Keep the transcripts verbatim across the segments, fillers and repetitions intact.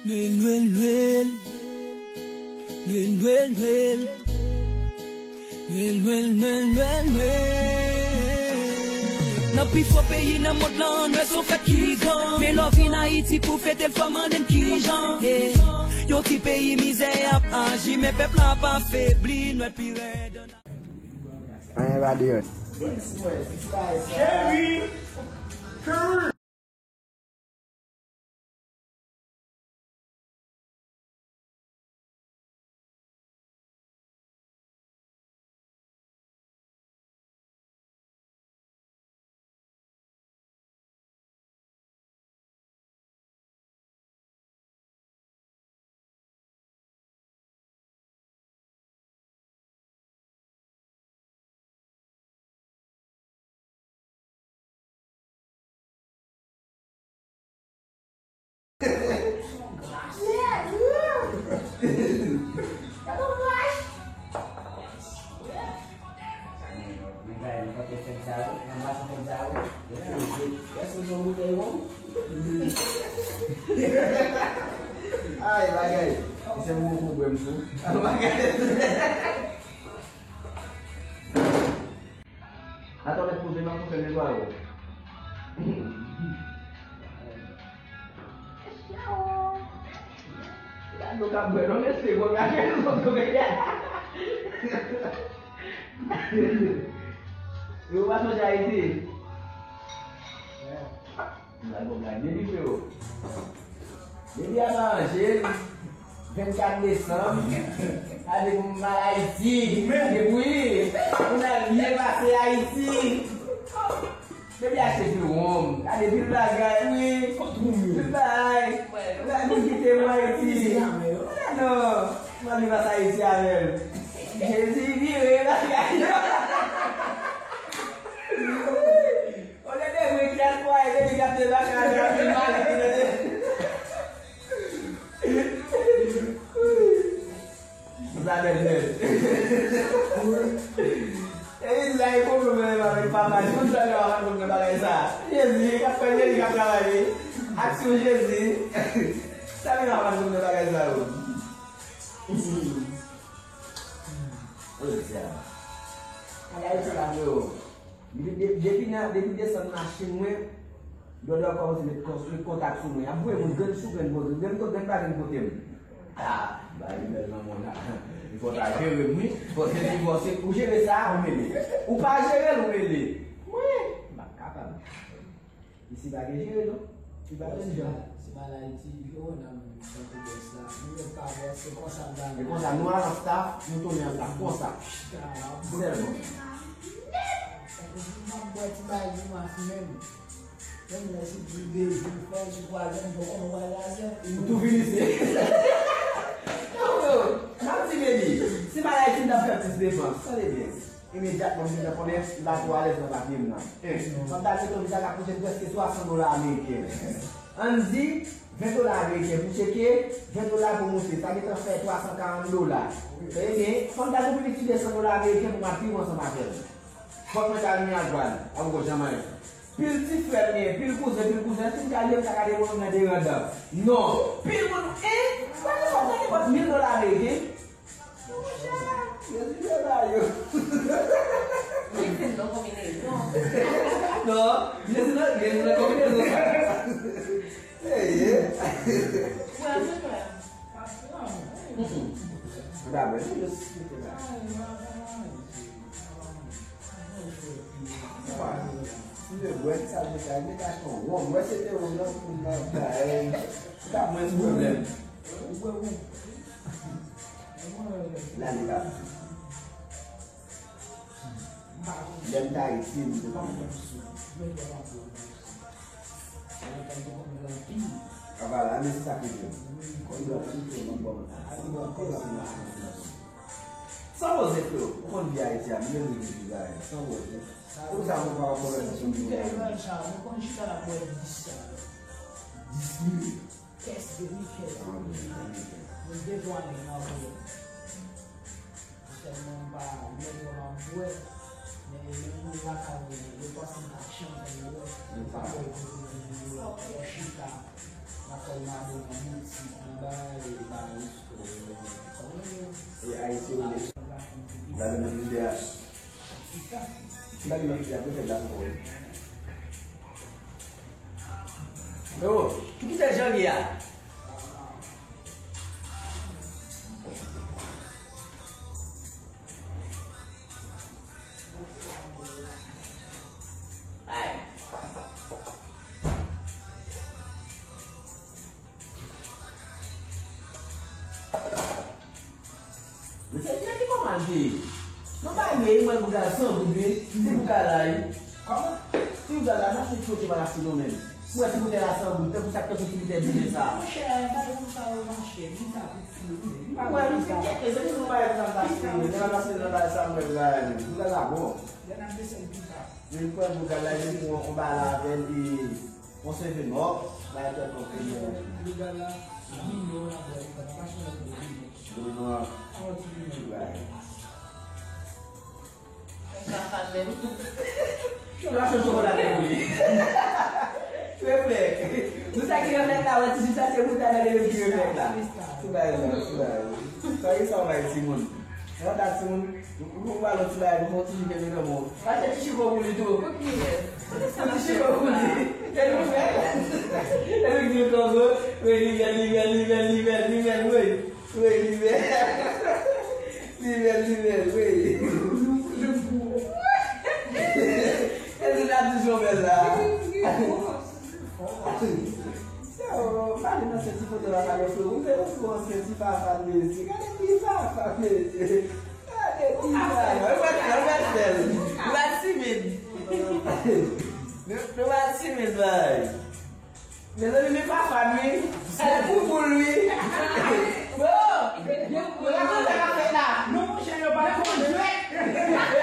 Nwèl, Nwèl, Nwèl. Nwèl, Nwèl, Nwèl. Nwèl, Nwèl, Nwèl, Nwèl, Nwèl. Nan pi fò peyi nan mond lan, nwèl se yon fèt ki gran. Men lè w vin Ayiti pou fete l, fò w mande m kijan. Yeah. Yon ti peyi mizè ap aji, men pèp la pa febli, nwèl pi rèd. Anyen pa deyò. Cheri! Ay, bagay. Se mwen pwoblèm tou. Atò, mèt poze nan pou fè netwaye. Gade nou k ap bwè, non, mesye, bon, gade nou k ap bwè. Yo pa sonje Ayiti. Nan bon bagay. Depi freo. Depi a pa ranje, vennkat desanm, sa vle pou m al Ayiti. Depi wi, pou n al byen pase Ayiti. Depi achte pil wonm, gade pil bagay, wi. Pil bagay. Bagay pou kite m Ayiti. Non, m ap vin pase Ayiti avè l. Jezi vire bagay. Olye de mwen ki al kwaye, depi k ap debake avè l, ap vin mare, tande. Sa bèl nèt. E li la, e pwoblèm avèk papa, li konn sa yo ap konn nan bagay sa. Jezi, k ap fè Jezi k ap travay, wi. Aksyon Jezi. Sa vin ap konn nan bagay sa yo. Jodi a. Bagay sa la, yo. Depi, depi, depi nan, depi desann machin mwen, Dòdò kòmanse met kons-, met kontak sou mwen. Y ap voye moun grenn sou grenn, grenn, grenn, grenn pa grenn kote m. Ah, bagay li bèl nan mond la. Li fò ta jere m, wi. Fò se li, fò se ou jere sa, ou mele. Ou pa jere l, ou mele. Mwen, m pa kapab. Isi pa gen jere, non. Li pa menm jan. Se pa la Ayiti, yo, nan Tankou bòs la, nou menm pa bòs, se konsa m ta. E konsa, nou al an staff, nou tounen an staff, konsa. Sèlman. Tankou si m ap bwè ti bagay pou mas menm. Menm lè se pou de jou, fè jou, twazyèm jou, konnen w al lajan. Ou tou vin isi. Non, non. M ap di, baby, si m al Ayiti, m t ap fè plis depans. Tande byen. Imedyatman, m vin konnen m pa twò alèz nan papye m nan. Fò m ta mete yon viza k ap koute prèske twa san dola ameriken. Ann di, ven dola ameriken pou tcheke, ven dola pou moute. Sa gentan fè twa san karant dola. Ebyen, fò m ta gen plis ki de san dola ameriken pou m ap viv ansanm avè l. Fòk mwen ta al Miragwàn, a poko janm anyen. Pil ti frè m gen, pil kouzen, pil kouzen, si m ka li, m ta gade moun nan de randan. Non, pil moun, en, pa gen fòk mwen gen mil dola ameriken. Jezi fè ba yo. Jezi nan konbinezon. Non, Jezi nan, Jezi nan konbinezon sa. Eye. Ou pa bezwen jis kite la. Mwen, si mwen bwè sa, mwen ka, mwen ka achte yon wonm. Mwen se te wonm nan pou mwen bay. Se pa mwen se pwoblèm. Lale la. Lè m t Ayiti, m te pa konn. Avala, men se sa k rive m. Kòm yo ap kite m, m ap ba w. San poze, freo, ou konn vi Ayiti a, m bezwen viv viza a, san poze. Pou sa, mwen pa wè pwoblèm nan son viza. Mwen konn chita la pou dis sa. Dis mil. Kès de wi kès. Mwen de twa nèg nan voye. Sèlman m pa mèt wè m ap bwè. Men menm moun lakay mwen, de twa san kat chanpay yo, yo pa wè kote mwen yo, yo chita. Apre m a bon nan boutik, nan bagay, nan resto, kòman yo? E Ayiti ou ye? Gade nan fizye a. Gade nan fizye a, pou fè la pou ou. Yo, ki fè jan li a? Mesye, ki kòman l te ye? Non, pa vre, mwen bouga san goud wi, ti bouga la wi. Kòman? Ti bouga la, n ap fè kote pa la si nou menm. Mwen ti bouga la san goud, tankou sa k tankou ti bouga diven sa. Monchè, bagay konsa yo mache, li ta pi fou. Mwen, li fè kèk, se li nou bagay nan pase, nan pase nan bagay sa mwen la, bouga la bon. Lè n ap desann pi ba. Li pran bouga la, li pran yon bagay la avè l, e yon seve mò, bagay tèt konfime. Bouga la, vino la bwè, li pa t mache nan bouga. Vino a. Yon ti vino. Bagay. Sa pa menm. Yo, la se chokola te boule. Reflèk. Nou sa ki reflèk la, wè, ti sa se mouda nan level ki reflèk la. Sou bagay la, sou bagay la. Sa ki sa w bay timoun? Wè ta timoun, nou, nou ba lòt ti bagay, nou fè yon ti jus de nan bon. Achte ti chiko pou li tou. Ti chiko pou li. E nou fè. E nou di kongo, wi, li bèl, li bèl, li bèl, li bèl, li bèl, wi. Wi, li bèl. Li bèl, li bèl, wi. E nou la toujou bèl la. Yo, pale nan senti foto la, pale frè. Ou fè yon fò senti papa mesye. Gade ki papa mesye. Gade ki papa. Ou pa, ou pa fè l. Ou pa timid. Nou, nou pa timid, bay. Mezanmi, men papa n wi. Se pou boul wi. Bon. Yo, yo, yo, sa k ap fèt la? Non, monchè, yo pa konn jwèt. Yo konn jwèt.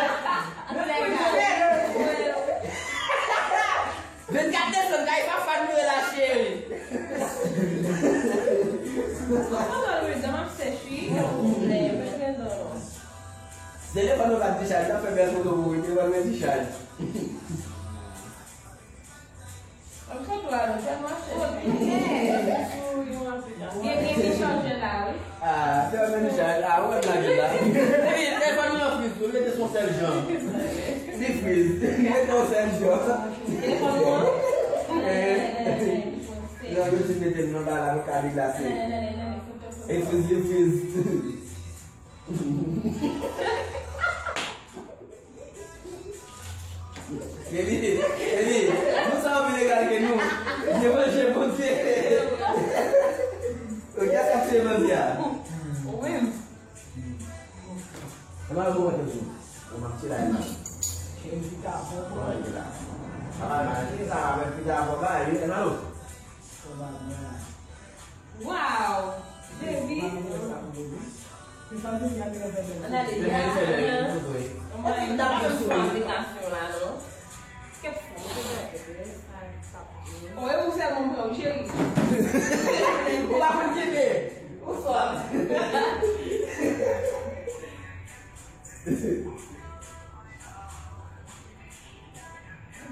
Vennkat desanm, kay papa n nou la, cheri. Kòman Louisa, m ap sèch wi. Lè, mwen gen dan non. Telefòn mwen pa t dichaj, m ap fè bèl foto pou ou, telefòn mwen dichaj. An foto a nou tèlman chèch. Gen, gen ki chanje la, wi. Ah, se yon menm chaj. Ah, ou wè blagen la. Epi, telefòn mwen an friz tou, li rete sou yon sèl jan. Li friz. Li rete yon sèl jan. Telefòn ou an? Eh. Non, yo di mete l nan ba la, nou ka deglase. E friz, li friz. Eli, Eli, nou sa pi legal ke nou. Byen manje, Bondye. Ou gen sa se manje a? Ou menm. E mwen bon mwen toujou. Mwen manje la e manje. Cheri pita bon. Mwen manje la. Sa va manje, sa va manje pita bon ba, e malo. Wow! Baby! Ann ale, ya, ya. Mwen, m t ap jwenn sou aplikasyon la, non? Kèt fou, se vre, se vre, sa, sa. Oye, ou sèlman pran, cheri. Ou pa konn kenbe. Ou sòt.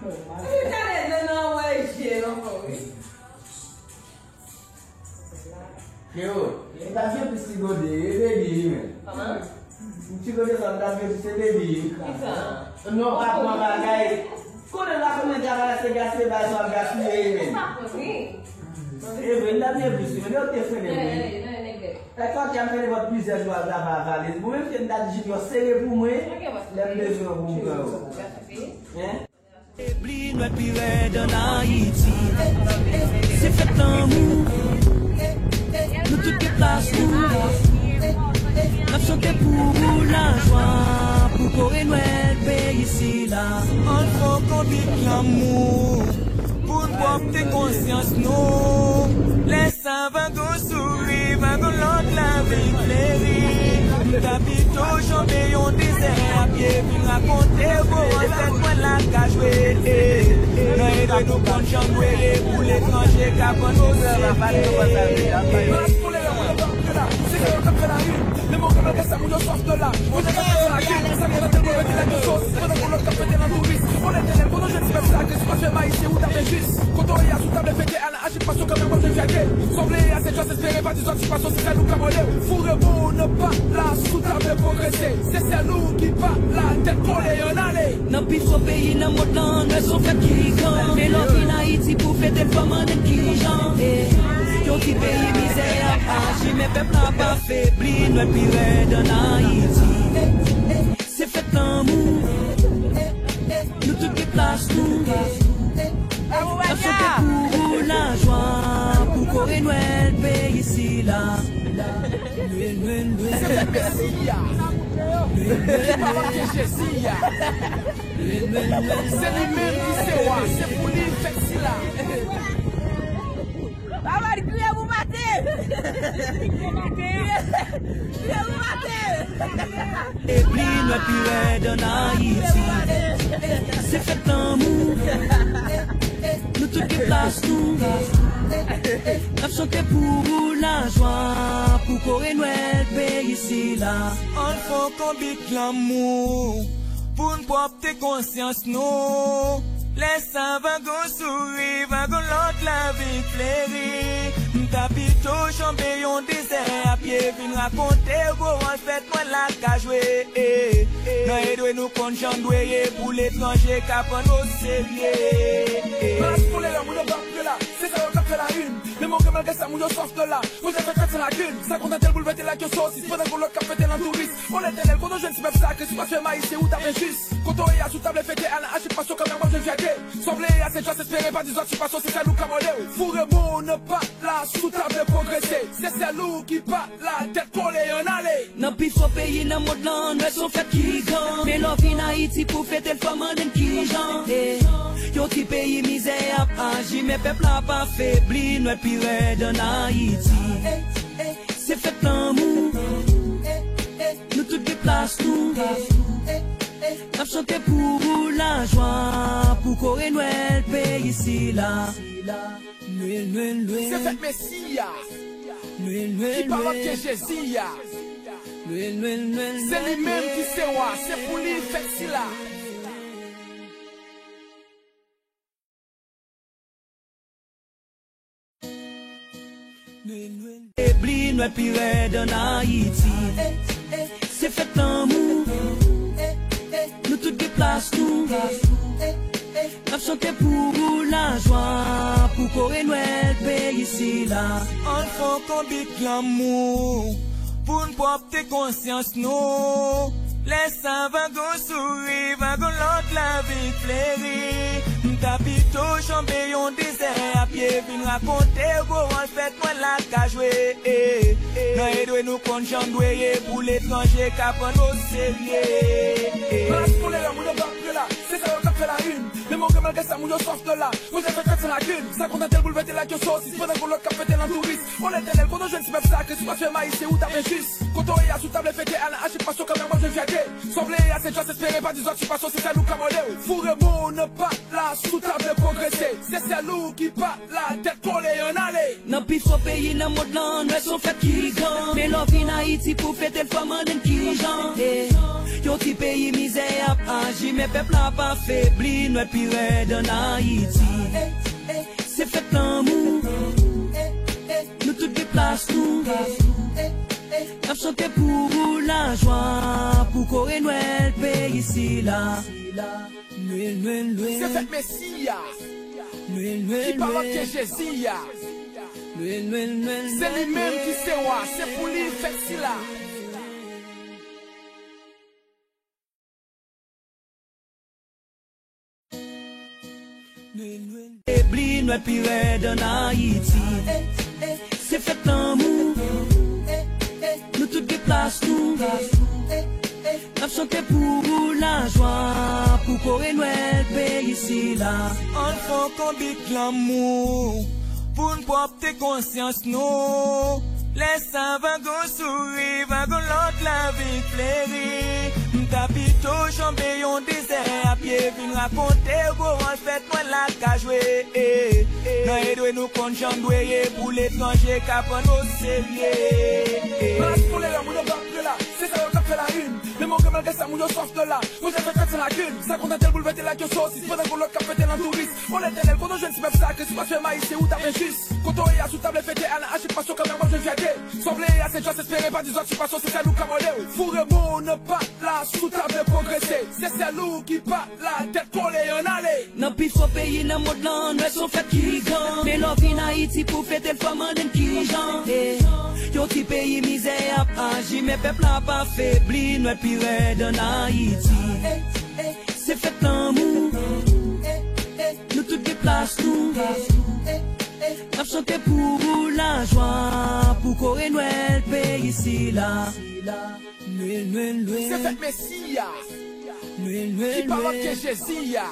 Ou gade nan wè je ankò, wi. Freo, m ta vle plis ti gode, e baby wi menm. Kòman? M ti gode sa, m ta vle plis, se baby wi. Kisa? Non, pa pran bagay. Konnen la konnen travay se gaspiye, bagay sa ap gaspiye wi menm. Ou pa pran, wi. E vre, m ta vle plis wi, men yo te frennen wi. E kòk ya m fè nenpòt plizyè jou al travay avale. Mwen menm se m ta di Junior sere pou mwen, lè m bezwen pou m pran yo. Hein? Bli nwè pi rèd ann Ayiti. Se fèt lanmou. Nou tout gen plas nou. N ap chante pou lajwa, pou kore nwèl peyi sila. Ann fè konbit lanmou, pou n pwòpte konsyans nou. Lè sa va gon souri, va gon lòt lavi fleri. M t abite o janbe yon dezè a pye, vin rakonte w bon ansèt mwen la ka jwe. Nan ede nou konn jan n wele pou letranje ka vann nou sete. Pandan yon lòt k ap fete nan touris. Pandan yon lòt k ap fete nan touris. O Letènèl, kote w jwenn ti pèp sa, Kris pa fè m ayisyen ou t ap enjis. Kote w ye a sou tab, fete a nan ajitmasyon, kanmenm w ap jwenn fyète. Sa w vle ye a se just espere, pa di sòti pa sòti, sèl ou k ap rele w. Foure bon nan pat la, sou tab de pwogrese. Se sèl ou ki pa la, tèt kole, ann ale. Nan pifò peyi nan mond lan, nwè s on fèt ki gran. Men lè w vin Ayiti pou fete l, fò mande n kijan. Eh, yon ti peyi mizè ap aji, men pèp la pa febli, nwè pi rèd ann Ayiti. Se fèt lanmou, nou tout gen plas nou. N ap chante pou lajwa, pou kore nwèl peyi sila. Nwèl, nwèl, nwèl. Se fèt Mesi a. Ki pa manke Jezi a. Se li menm ki se wa, se pou li fèt sila. Papa, kriye pou maten. Kriye, kriye pou maten. Epi nwèl pi rèd ann Ayiti. Se fèt lanmou. Nou tout gen plas nou. N ap chante pou lajwa, pou kore nwèl peyi sila. Ann fè yon konbit lanmou, pou n pwòpte konsyans nou. Lè sa va gon souri, va gon lòt lavi k fleri. M ta pito janbe yon dezè a pye, vin rakonte w gwo wòl fèt mwen la ka jwe. Nan edwe nou konn jan dwe ye pou letranje ka pran n oserye. Mas pou lè moun yo p ap pre la, se sa yo k ap fè la une. Men malgre, malgre sa, moun yo swaf de la. Pou fè fèt san lagrin, sa kontante l pou l fete la ke sosis. Pandan gon lòt k ap fete nan touris. O Letènèl, kote w jwenn ti pèp sa, Kris pa fè m ayisyen ou t ap enjis. Kote w ye a sou tab, fete a nan ajitmasyon, kanmenm w ap jwenn fyète. Sa w vle ye a se just espere, pa di sòti pa sòsi, se sèl ou k ap rele w. Foure bon nan pat la, sou tab de pwogrese. Se sèl ou ki pa la, tèt kole, ann ale. Nan pifò peyi nan mond lan, nwè s on fèt ki gran. Men lè w vin Ayiti pou fete l, fò mande n kijan. Eh, yon ti peyi mizè ap aji, men pèp la pa febli, nwè pi rèd ann Ayiti. Se fèt lanmou, nou tout gen plas nou. N ap chante pou lajwa, pou kore nwèl peyi sila. Nwèl, nwèl, nwèl. Se fèt Mesi a. Nwèl, nwèl, ki pa lòt ke Jezi a. Nwèl, nwèl, nwèl, se li menm ki se wa, se pou li fèt sila. Nwèl, nwèl. Ebli nwèl pi rèd ann Ayiti. Se fèt lanmou. Nou tout gen plas nou. N ap chante pou lajwa, pou kore nwèl peyi sila. Ann fè yon konbit lanmou, pou n pwòpte konsyans nou. Lè sa va gon souri, va gon lòt lavi k fleri. M ta pito janbe yon dezè a pye, vin rakonte w gwo wòl fèt mwen la ka jwe. Nan edwe nou konn jan dwe ye, pou letranje ka pran n oserye. Mas pou lè moun yo p ap pre la, se sa yo k ap fè la une. Men malgre, malgre sa, moun yo swaf de la. Pou fè fèt san lagrin, sa kontante l pou l fete la ke sosis. Pandan gon lòt k ap fete nan touris. O Letènèl, kote w jwenn ti pèp sa, Kris pa fè m ayisyen ou t ap enjis. Kote w ye a sou tab, fete a nan ajitmasyon, kanmenm w ap jwenn fyète. Sa w vle ye a se just espere, pa di sòti pa sòsi, se sèl ou k ap rele w. Foure bon nan pat la, sou tab de pwogrese. Se sèl ou ki pa la, tèt kole, ann ale. Nan pifò peyi nan mond lan, nwè s on fèt ki gran. Men lè w vin Ayiti pou fete l, fò mande n kijan. Eh, yon ti peyi mizè ap aji, men pèp la pa febli, nwèl pi rèd ann Ayiti. Se fèt lanmou, nou tout gen plas nou. N ap chante pou lajwa, pou kore nwèl peyi sila. Nwèl, nwèl, nwèl. Se fèt Mesi a. Nwèl, nwèl, ki pa lòt ke Jezi a. Nwèl, nwèl, nwèl, se li menm ki se wa, se pou li fèt sila. Ebli nwèl pi rèd ann Ayiti. Se fèt lanmou. Nou tout gen plas nou. N ap chante pou lajwa, pou kore nwèl peyi sila. Ann fè yon konbit lanmou, pou n pwòpte konsyans nou. Lè sa va gon souri, va gon lòt lavi k fleri. M ta pito janbe yon dezè a pye, vin rakonte w gwo wòl fèt mwen la ka jwe. Nan edwe nou konn jan dwe ye, pou letranje ka pran n oserye. Mas pou lè moun yo p ap pre la, Sa yo k ap fè la une. Men malgre, malgre sa, moun yo swaf nan la. Pwojè fèt fèt san lagrin. Sa kontante l pou l fete l ak yon sosis. Pandan gon lòt k ap fete l an touris. O Letènèl, kote w jwenn ti pèp sa? Kris pa fè m ayisyen ou t ap enjis. Kote w ye a sou tab le fete a nan achik pasyon kanmenm w ap jwenn fyète. Sa w vle ye a se just espere pa di zòt sou pasyon se sèl ou k ap mande w. Foure mo w nan pat la si w ta vle pwogrese. Se sèl ou ki pa la tèt kole ann ale. Nan pi fò peyi nan mond lan, nwèl se yon fèt ki gran. Men lè w vin Ayiti pou fete l fò mande n kijan. Eh, yon ti peyi mizè ap aji, men pèp la pa febli, nwèl pi rèd ann Ayiti. Se fèt lanmou, nou tout gen plas nou. N ap chante pou lajwa, pou kore nwèl peyi sila. Nwèl, nwèl, nwèl. Se fèt Mesi a. Nwèl, nwèl, ki pa lòt ke nwèl. Jezi a.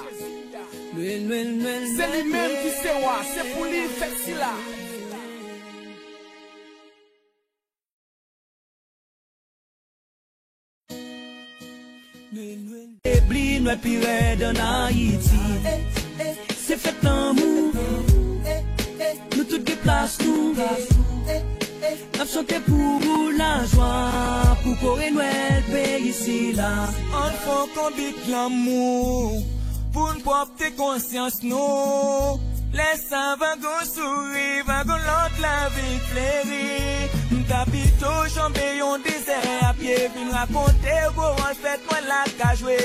Nwèl, nwèl, nwèl, se li menm ki se wa, se pou li fèt sila. Ebli nwèl pi rèd ann Ayiti. Se fèt lanmou. Nou tout gen plas nou. N ap chante pou lajwa, pou kore nwèl peyi sila. Ann fè yon konbit lanmou, pou n pwòpte konsyans nou. Lè sa va gon souri, va gon lòt lavi k fleri. M ta pito janbe yon dezè a pye, vin rakonte w gwo wòl fèt mwen la ka jwe.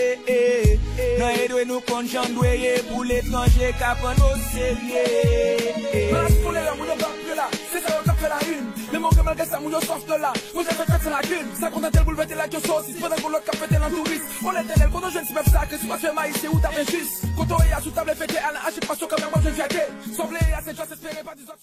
Nan edwe nou konn jan n dwe ye, pou letranje ka pran n oserye. Mas kolera moun yo p ap pre la, se sa yo k ap fè la une. Men malgre, malgre sa, moun yo swaf nan la. Pwojè fèt fèt san lagrin. Sa kontante l pou l fete l ak yon sosis. Pandan gon lòt k ap fete l an touris. O Letènèl, kote w jwenn ti pèp sa? Kris pa fè m ayisyen ou t ap enjis. Kote w ye a sou tab le fete a nan achik pasyon kanmenm w ap jwenn fyète. Sa w vle ye a se just espere pa di zòt.